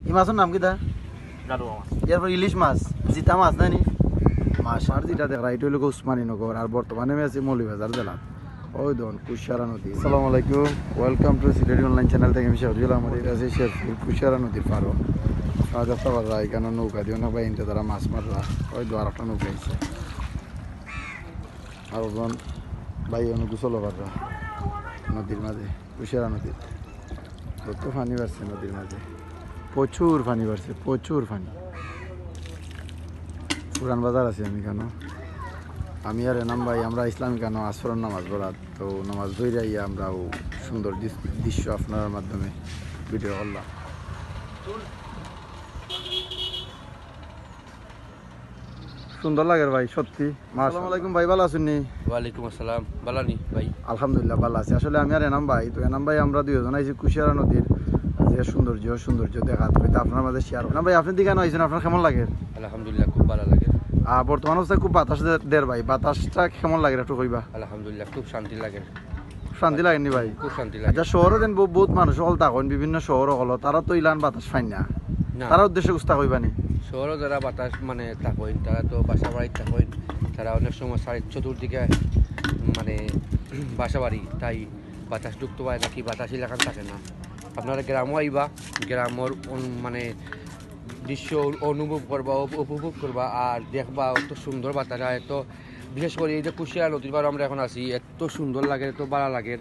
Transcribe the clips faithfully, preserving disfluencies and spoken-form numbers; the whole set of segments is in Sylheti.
ই মাছর নাম কিতা? গারুয়া মাছ। এরপর ইলিশ মাছ, জিতা মাছ নানি? মাছ। আর যেটা দেখরা, ইটা অইলো গি উসমানীনগর, আর বর্তমানে আমি আছি মৌলভীবাজার জেলাত। ওই দেখইন, কুশিয়ারা নদী। আসসালামু আলাইকুম, welcome to Sylheti online channel থাকি আমি শেরফুল আহমদ। ইটা আছি শেরপুর কুশিয়ারা নদীর পারো। আপনারা দেখতা পাররা, ইখানো নৌকা দিয়া অনেক ভাইয়াইন্তে তারা মাছ মাররা। ওই দেখইন, আরেকটা নৌকা আইছে। আর অখন ভাইয়াইন গোসল কররা নদীর মাঝে। কুশিয়ারা নদীত কত পানি বাড়ছে নদীর মাঝে, প্রচুর পানি বাড়ছে, প্রচুর পানি। পুরান বাজার আছি আমি ইখানো, আমি আর এনাম ভাই, আমরা আইছলাম ইখানো আসরর নামাজ পড়াত। তো নামাজ পড়িয়া আইয়া আমরাও সুন্দর দৃশ-, দৃশ্য আপনারার মাধ্যমে video করলাম। সুন্দর লাগের ভাই, সত্যি। আসসালামু আলাইকুম ভাই, ভালা আছইন নি? ওয়ালাইকুম আসসালাম, ভালা নি ভাই? আলহামদুলিল্লাহ, ভালা আছি। আসলে আমি আর এনাম ভাই, তো এনাম ভাই আমরা দুইজন আইছি কুশিয়ারা নদীর যে সৌন্দর্য, সৌন্দর্য দেখাত, অইটা আপনারার মাঝে share। এনাম ভাই, আপনে ইখানো আইছইন, আপনার কেমন লাগের? আলহামদুলিল্লাহ, খুব ভালা লাগের। আহ, বর্তমান অবস্থায় খুব বাতাস দে-, দের ভাই, বাতাসটা কেমন লাগের একটু কইবা? আলহামদুলিল্লাহ, খুব শান্তি লাগের। শান্তি লাগের নি ভাই? খুব শান্তি লাগে। আচ্ছা, শহরো যেন ব-, বউত মানুষ অকল থাকইন, বিভিন্ন শহর অকল, তারা তো ইলান বাতাস পাইন না। না। তারার উদ্দেশ্যে কুন্তা কইবা নি? শহরো যারা বাতাস মানে থাকইন, তারা তো বাসা বাড়িত থাকইন, তারা অনেক সময় চারি-, চতুর্দিকে মানে বাসা বাড়ি, তাই বাতাস ঢুকতো পারে না, কি বাতাস ইলাখান থাকে না। আপনারা গ্রামো আইবা, গ্রামর অন-, মানে দৃশ্য অনুভব করবা, উপ-, উপভোগ করবা, আর দেখবা অত সুন্দর বাতাস, আর এত, বিশেষ করি এই যে কুশিয়ারা নদীর পাড়ো আমরা এখন আছি, এত সুন্দর লাগের, এত ভালা লাগের,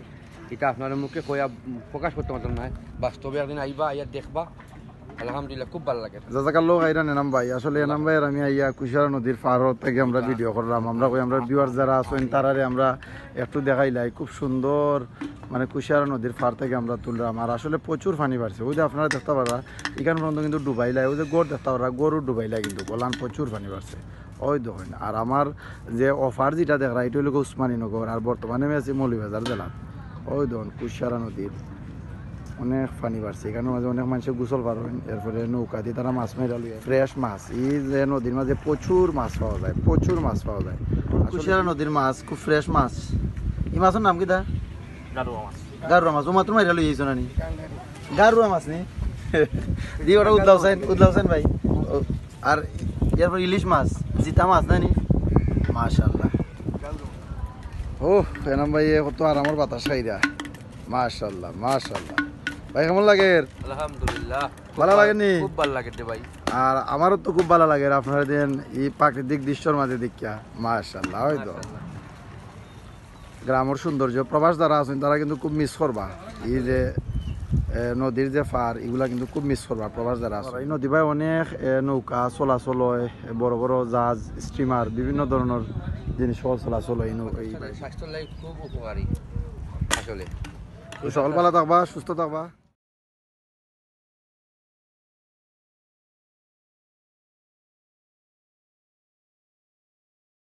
ইটা আপনারার মুখে কইয়া প্রকাশ করতাম পারতাম নায়। বাস্তবে একদিন আইবা, আইয়া দেখবা, আলহামদুলিল্লাহ, খুব ভালা লাগের। জাজাকাল্লাহু খাইরান এনাম ভাই। আসলে এনাম ভাই আর আমি আইয়া কুশিয়ারা নদীর পার থাকি আমরা video করলাম। আমরা কই, আমরার viewers যারা আছইন, তারারে আমরা একটু দেখাইলাই। খুব সুন্দর, মানে, কুশিয়ারা নদীর পার থাকি আমরা তুললাম। আর আসলে প্রচুর পানি বাড়ছে, ওই যে আপনারা দেখতা পাররা, ইখান পর্যন্ত কিন্তু ডুবাইলাই। ওই যে ঘর দেখতা পাররা, ঘরও ডুবাইলাই কিন্তু, অলান প্রচুর পানি বাড়ছে। ওই দেখইন, আর আমার যে অপার যেটা দেখরা, ইটা অইলো গি উসমানীনগর, আর বর্তমানে আমি আছি মৌলভীবাজার জেলাত। ওই দেখইন, কুশিয়ারা নদীর অনেক পানি বাড়ছে, ইখানর মাঝে অনেক মানষে গোসল করইন, এরপরে নৌকা দি তারা মাছ মারিয়া লইয়া, fresh মাছ। ই যে নদীর মাঝে প্রচুর মাছ পাওয়া যায়, প্রচুর মাছ পাওয়া যায়। কুশিয়ারা নদীর মাছ, খুব fresh মাছ। ই মাছর নাম কিতা? গারুয়া মাছ। গারুয়া মাছ, অউ মাত্র মারিয়া লইয়া আইছো নানি? গারুয়া মাছ নি? দি ওটা উদলা হোসেন, উদলা হোসেন ভাই। ও, আর এরপর ইলিশ মাছ, জিতা মাছ নানি? মাশাআল্লাহ। ও, এনাম ভাই, এ কত আরামর বাতাস খাইরা। মাশাআল্লাহ, মাশাআল্লাহ। ভাই, কেমন লাগের? আলহামদুলিল্লাহ। ভালা লাগের নি? খুব ভালা লাগের রে ভাই। আর আমারও তো খুব ভালা লাগের আপনারা যেন ই প্রাকৃতিক দৃশ্যর মাঝে দেখিয়া। মাশাআল্লাহ, ওই তো। মাশাআল্লাহ। গ্রামর সৌন্দর্য, প্রবাস যারা আছইন, তারা কিন্তু খুব miss করবা। ই যে, এ, নদীর যে পার, ইগুলা কিন্তু খুব miss করবা, প্রবাস যারা আছইন। ই নদী বায় অনেক, এ, নৌকা চলাচল অয়, এ, বড় বড় জাহাজ, steamer, বিভিন্ন ধরনর জিনিস সকল চলাচল অয় ই নৌ-, ই বায়। স্বাস্থ্যর লাগি খুব উপকারী আসলে। তো সকল ভালা থাকবা, সুস্থ থাকবা।